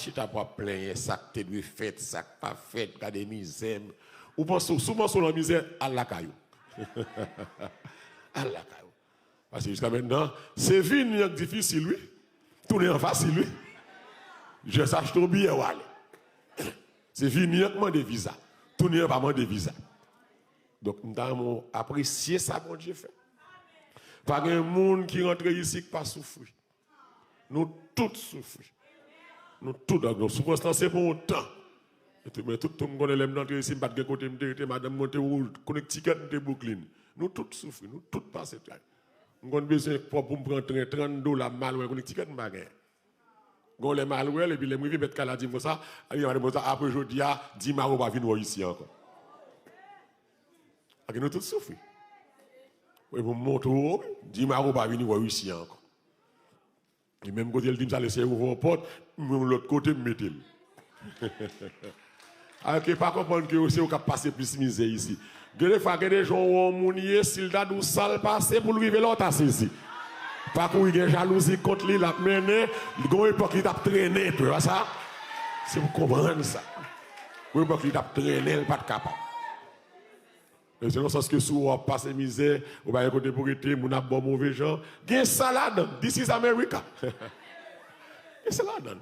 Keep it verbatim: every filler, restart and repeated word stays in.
Chita pou ap plenyen sa k te dwe fèt, sa k pa fèt, gade mizè m. Ou panse, si w panse w nan mizè, al lakay ou. Al lakay ou. Paske jiska mentnan, se vini an k difisil, wi. Tounen an fasil, wi. Jis achte w biyè w ale. Se vini an k mande viza. Tounen an pa mande viza. Donk, m ta renmen w apresye sa Bondye fè. Pa gen moun ki rantre isit ki pa soufri. Nou tout soufri. Nou tout, donk, soufrans lan se pou yon tan. Men tout, men tout, tout, m konnen lè m t antre isit, m pa t gen kote m te rete, madanm mwen te Connecticut, m te Brooklyn. Nou tout soufri, nou tout pase tray. M konn bezwen kòb pou m pran tren, trant dola, m al wè Connecticut, m pa genyen. Gon lè m al wè l, epi lè m rive, mèt kay la di m konsa, li di madanm konsa, apre jodi a, di Maro pa vin wè w isi ankò. Paske nou tout soufri. Wi, pou m montre w, di Maro pa vin wè w isi ankò. E menm kote l di m sa, l eseye ouvè yon pòt, m yon lòt kote, m mete l. Alòske pa konprann ke se ou k ap pase plis mizè isi. Gen de fwa, gen de jan w wè yon moun ye, si l ta di w sa l pase pou l rive la, w ta sezi. Pa kouri, gen jalouzi kont li, l ap mennen, gen yon epòk li t ap trennen tou, e pa sa? Se pou konprann sa. Gen yon epòk li t ap trennen, l pa t kapab. Men se nan sans ke si w ap pase mizè, ou pa gen kote pou rete, moun ap ba w move jan, gen sa ladan. This is America. Gen sa ladan.